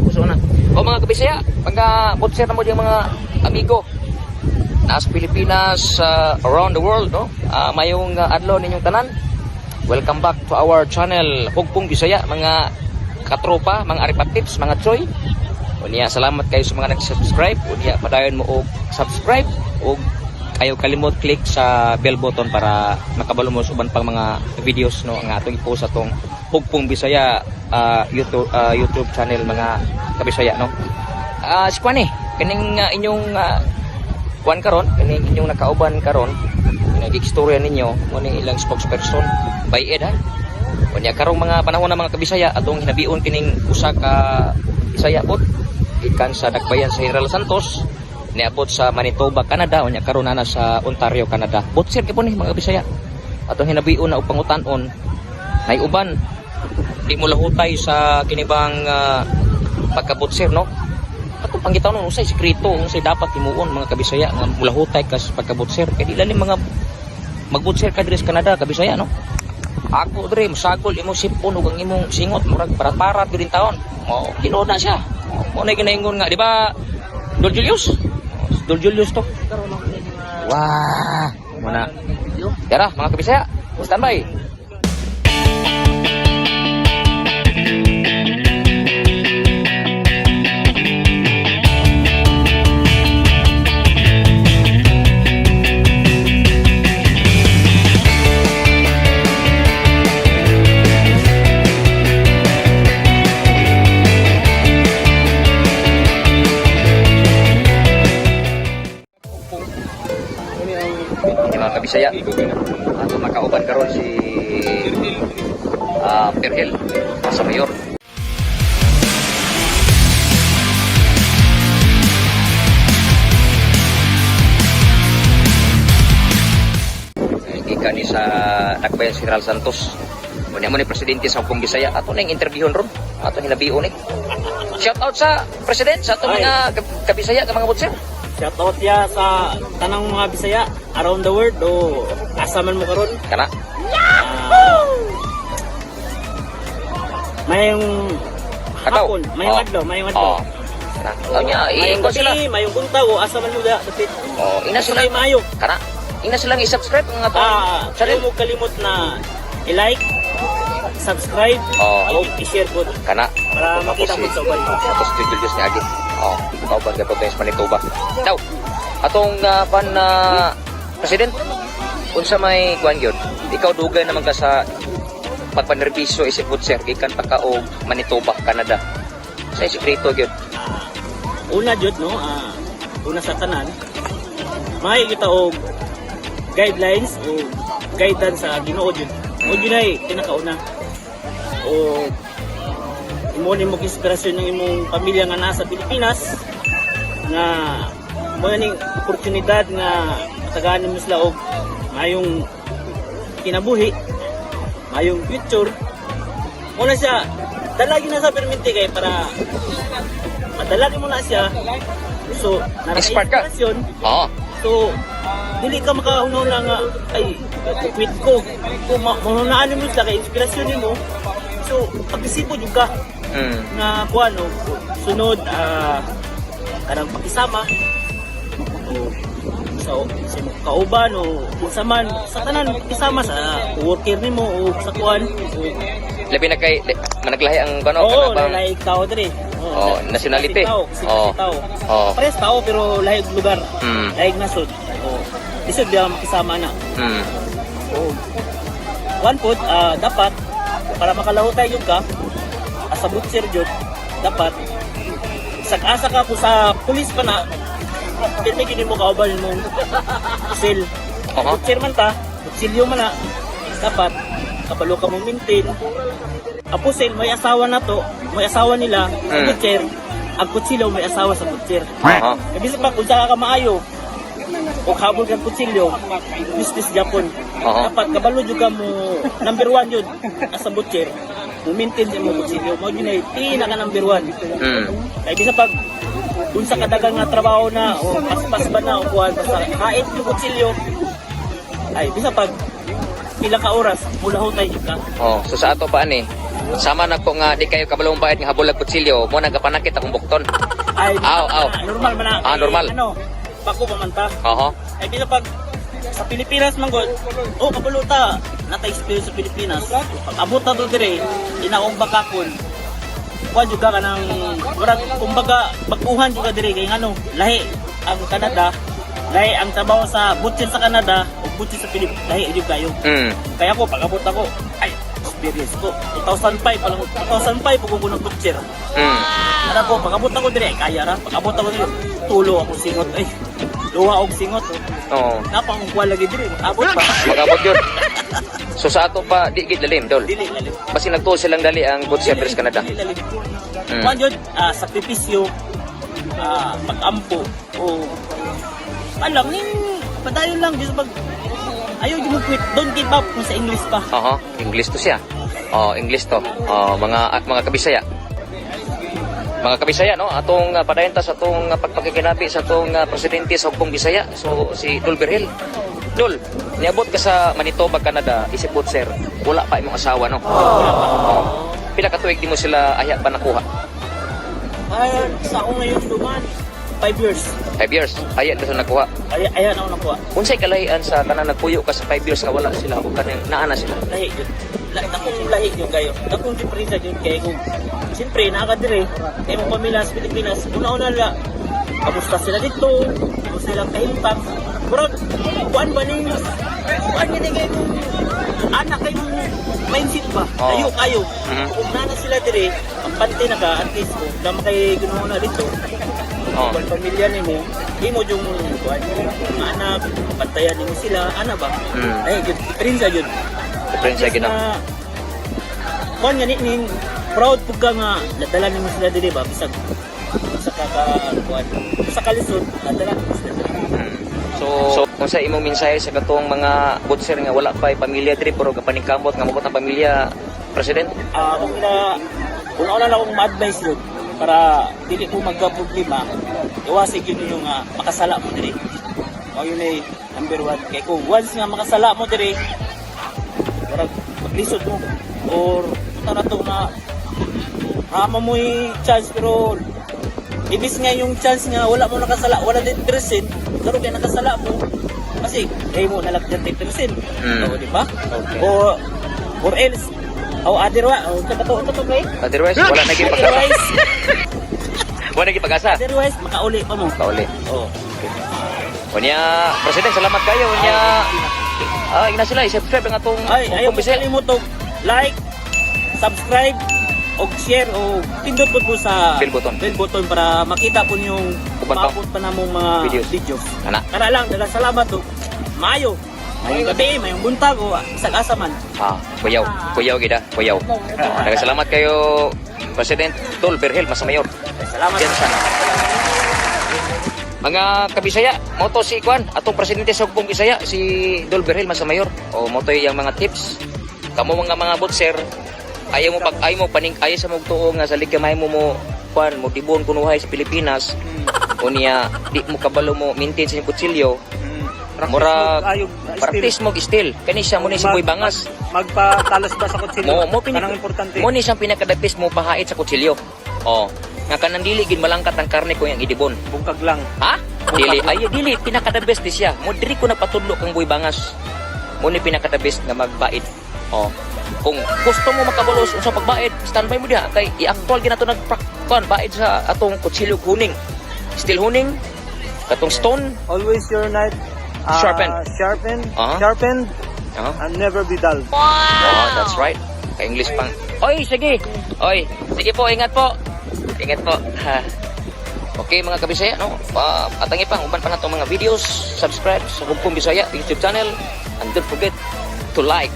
Puso na. O mga kabisaya, mga butcher na mo diyang mga amigo. Nasa Pilipinas, around the world, no? Mayong adlaw ninyong tanan. Welcome back to our channel, Hugpong Bisaya, mga katropa, mga aripatips, mga choy. Unya, salamat kayo sa mga nag-subscribe. Unya, padayon mo og subscribe og ayaw kalimot click sa bell button para makabalo mo sa uban pang mga videos, no, ang atong i-post atong Hugpong Bisaya YouTube YouTube channel, mga kabisaya, no. Si Kwan eh, kining inyong kuan karon, kining inyong nakauban karon, nag-istorya ninyo mo ni ilang spokesperson by Ed, ha. Unya karong mga panahon ng mga kabisaya, atong hinabion kining usa ka Bisaya bot gikan sa Dakbayan sa General Santos, niabot sa Manitoba, Canada, unya karon na sa Ontario, Canada. Butcher kay po ni, mga kabisaya. Atong hinabion na og pangutan-on nay uban di mo lahutay sa kinibang pagkabutser, no. Atong pangitaw unsay sekreto, unsay dapat himuon, mga kabisaya, nga mulahutay ka sa pagkabutser, kay di lalim mga magbutser ka diri sa Canada, kabisaya, no. Ako diri masagol imong sipon ug ang imong singot murag parat-parat gyud taon mo. Tinuod na siya mo na ginaingon nga, di ba, Dol Julius? Oh, si Dol Julius to. Wah, mo na. Tara, mga kabisaya, standby. Hindi, mga kabisaya. Ato makauban karon si Perhel sa mayor. Gikan ni sa Dakbayan General Santos. Unya mo ni presidente sa Hugpong Bisaya. Ato na yung interviewon ron. Ato hinabion ni. Shout out sa president sa atong Ay. mga kabisaya nga mga butcher. Shout out ya sa tanang mga Bisaya around the world o asa man mo karon. Kana. Mayong Adlaw. hapon, mayong Oh. adlaw, mayong adlaw. Oh. Kana. Unya, Mayong iikot sila. gabi, mayong buntag o asa man mo da dapit. Oh, ina Asa sila. kay maayo. Kana. Ina silang i-subscribe ang atong channel. Ayaw mo kalimot na i-like, subscribe, Oh. o i-share po Kana. para makita po sa uban. Tapos si Julius ni Agi. Oh, kauban ka po tayo sa Manitoba. Daw. Atong pan na president, unsa may kuan gyud? Ikaw dugay naman ka sa pagpanerbisyo isip butcher gikan pa ka og Manitoba, Canada. Sa sekreto gyud. Una jud, no, una sa tanan, may kita og guidelines o guidance sa Ginoo jud. O jud ay pinakauna. O imo ni mo inspirasyon ng imong pamilya nga nasa Pilipinas nga mo na ning oportunidad nga matagaan nimo sila og mayong kinabuhi, mayong future. Mo na siya dala gyud na sa perminti kay para madala nimo na siya. So, nara Expert ka. inspirasyon. Oo. So, dili ka makauna nga ay quit ko. Kung maunaan mo sila kay inspirasyon nimo. So, pag-isipo jud ka nga kuan no, sunod kanang pakisama o sa imong kauban o unsa man sa tanan pakisama sa worker nimo o sa kuan o Labi na kay managlahi ang kuno oo, kana bang lahi tao diri. Oh, nationality. Tao, Oo. tao. Oo. Parehas tao pero lahi og lugar. Lahi og nasod. Oo. Lisod biya makisama na. Oo. One foot, dapat para makalahutay jud ka as a butcher jud, dapat sag-asa ka kung sa pulis pa na pirmi gid mo kauban mong pusil. Butcher man ta, butsilyo man na, dapat kabalo ka mong maintain. Ang pusil may asawa na to, may asawa nila sa butcher, ang kutsilyo may asawa sa butcher. Ibig pa kung saan ka maayo o habol kang kutsilyo, business Japon. Dapat kabalo jud ka mo number one yun as a butcher. Mo-maintain sa imong kutsilyo. Mao gyud na pinaka number one. Kay bisa pag unsa kadagan nga trabaho na o paspas ba na o kuan, basta hait yung kutsilyo, ay bisa pag pila ka oras mulahutay jud ka. Oh, so sa ato pa ani. Sama na ko nga di kayo kabalong bayad nga habol ag kutsilyo, mo nagapanakit akong bukton. Ay, Aw, aw. Normal man na. Ah, normal. Ano, bako pa man ta. Oho. Ay bisa pag sa Pilipinas man gud, oh, kabalo ta, nata experience sa Pilipinas. Pag abot na to dire, inaong bakakon. Kuan jud ka kanang murag kumbaga baguhan jud ka dire kay ngano, lahi ang Canada, lahi ang trabaho sa butcher sa Canada ug butcher sa Pilipinas, lahi jud kayo. Kaya ako pag abot ako, ay, experience ko. 2005 pa lang, 2005 pag ko nag-butcher. Ano ko, pag abot ako dire, kaya ra. Pag abot ako dire, tulo ako singot. Ay, luha og singot. Oo. Napang kuha lagi dire, abot ba? Mag-abot yun. So sa ato pa di gid lalim, dol. Dili lalim. Basin nagtuo silang dali ang butcher sa Canada. Dili lalim. Kuan yun, sakripisyo, pag-ampo, o alam, ning padayon lang, just pag ayaw yung mo quit, don't give up kung sa English pa. Oho, English to siya. Oh, English to. Oh, mga kabisaya. Mga kabisaya, no, atong padayon ta sa atong pagpakikinabi sa atong presidente sa Hugpong Bisaya, so si Dol Berhil. Dol, niabot ka sa Manitoba, Canada, isip sir, wala pa imong asawa, no? Wala pa. Oh. Pila ka tuig di mo sila ayha pa nakuha? Ay, sa ako ngayon duman, 5 years. 5 years, ayha ka sa nakuha. Ay, ayan ako nakuha. Unsay kalahian sa kanang nagpuyo ka sa 5 years nga wala sila o kanang naa na sila? Lahi yun. Dakong lahi yun kayo. Dakong diferensya yun kay kung siyempre naa ka dire kay mong pamilya sa Pilipinas, una-una la kamusta sila dito, kamusta silang kahimtang. Murag kuan ba ning kuan gini kay mong anak kay mong mindset ba? Oo. Ayo kayo. Mhm. Kung naa na sila dire, kampante na ka at least kung dama kay Ginoo na dito. Oo. Kung pamilya nimo, imo yung kuan mga anak, pantayan nimo sila, ana ba? Ay, jud diferensya jud. Diferensya gid na. Kuan gani ning proud pug ka nga nadala nimo sila diri ba bisag sa ka kuan sa kalisod nadala nimo sila diri. So, kung sa imong mensahe sa katong mga butcher nga wala pa pamilya diri pero gapaningkamot nga mabot ang pamilya, President? Ah, kung na una lang akong ma-advise yun para dili mo magka-problema, iwasi gyud ninyo nga makasala mo diri. Mao yun ay number one. Kay kung once nga makasala mo diri, murag maglisod mo or punta na to nga rama mo yung chance, pero ibis nga yung chance nga wala mo nakasala, wala din 10%, pero kaya nakasala mo kasi kay mo nalagyan 10%. Oo, di ba? Okay. Or else oh other wa oh ito to pre. Otherwise, wala na gyud pag-asa. Otherwise, Wala na gyud pag-asa. otherwise makauli pa mo. Kauli. Oh. Unya, President, salamat kayo. Unya, ina sila, i-subscribe ang atong Ay, ayaw Hugpong mo Bisaya. kalimot og like, subscribe og share o pindot po po sa Bell button. Bell button para makita po yung Uban pa. maabot pa namong mga Videos. videos. Ana. Tara lang, daghang salamat o maayo. Mayong gabi, mayong buntag o bisag asa man. Ah, kuyaw. Kuyaw gid ah, kuyaw. Daghang salamat kayo, President Dol Berhel Masamayor. Salamat. Diyan sa mga kabisaya, moto si Kwan, atong presidente sa Hugpong Bisaya, si Dol Berhel Masamayor. O moto yung mga tips. Kamo mga butcher, ayaw mo pag ayaw mo paning ayaw sa mugtuo nga sa ligamay mo mo kwan mo tibon kunuhay sa Pilipinas. Unya di mo kabalo mo maintain sa inyong kutsilyo. Mura Ayog, practice mo still. Kani siya mo ni si Boy Bangas. Magpatalas ba sa kutsilyo? Mo pinik Kanang importante. mo ni siyang pinakadapis mo pahait sa kutsilyo. Oh, nga kanang dili gid malangkat ang karne ko yang idibon. Bungkag lang. Ha? Dili, ay dili pinaka the best di siya. Mo diri ko napatudlo kang Boy Bangas. Mo ni pinaka the best nga magbait. Oh. Kung gusto mo makabalos unsa pagbait, standby mo diha kay i-actual gid nato nagprakon bait sa atong kutsilyo huning. Steel huning, katong stone. Always your knife Sharpened. Sharpened. Aha. Sharpened Uh-huh. and never be dull. Oh, that's right. Ka-English pang. Oy, sige. Oy, sige po, ingat po. Ingat po. Ha. Okay mga kabisaya, no? Atangi pang uban pa natong mga videos, subscribe sa Hugpong Bisaya YouTube channel and don't forget to like,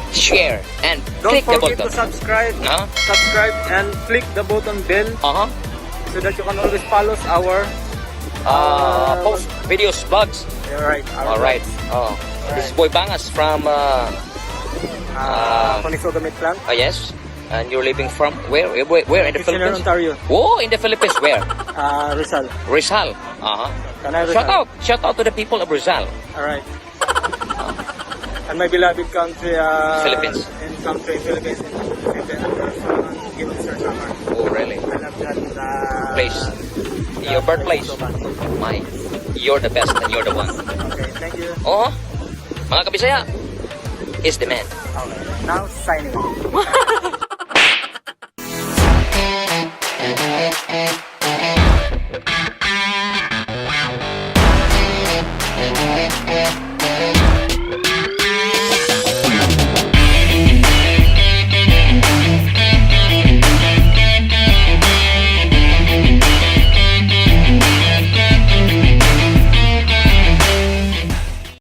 share and Don't click the forget button. to subscribe. No? Subscribe and click the button bell so that you can always follow our Post videos, vlogs. Alright. All right. Oh. This is Boy Bangas from Conestoga Meat Plant. Oh yes. And you're living from where? Where in the Kitchener, Philippines? Ontario. Oh, in the Philippines, where? Rizal. Rizal. Tanay Rizal. Shout out. Shout out to the people of Rizal. All right. And my beloved country, Philippines. And country, Philippines, and then of course, Samar. Oh, really? I love that Place. that Your birthplace. so much. My, you're the best and you're the one. Okay, thank you. Oh, mga kabisaya, is the man. Okay. Now signing off.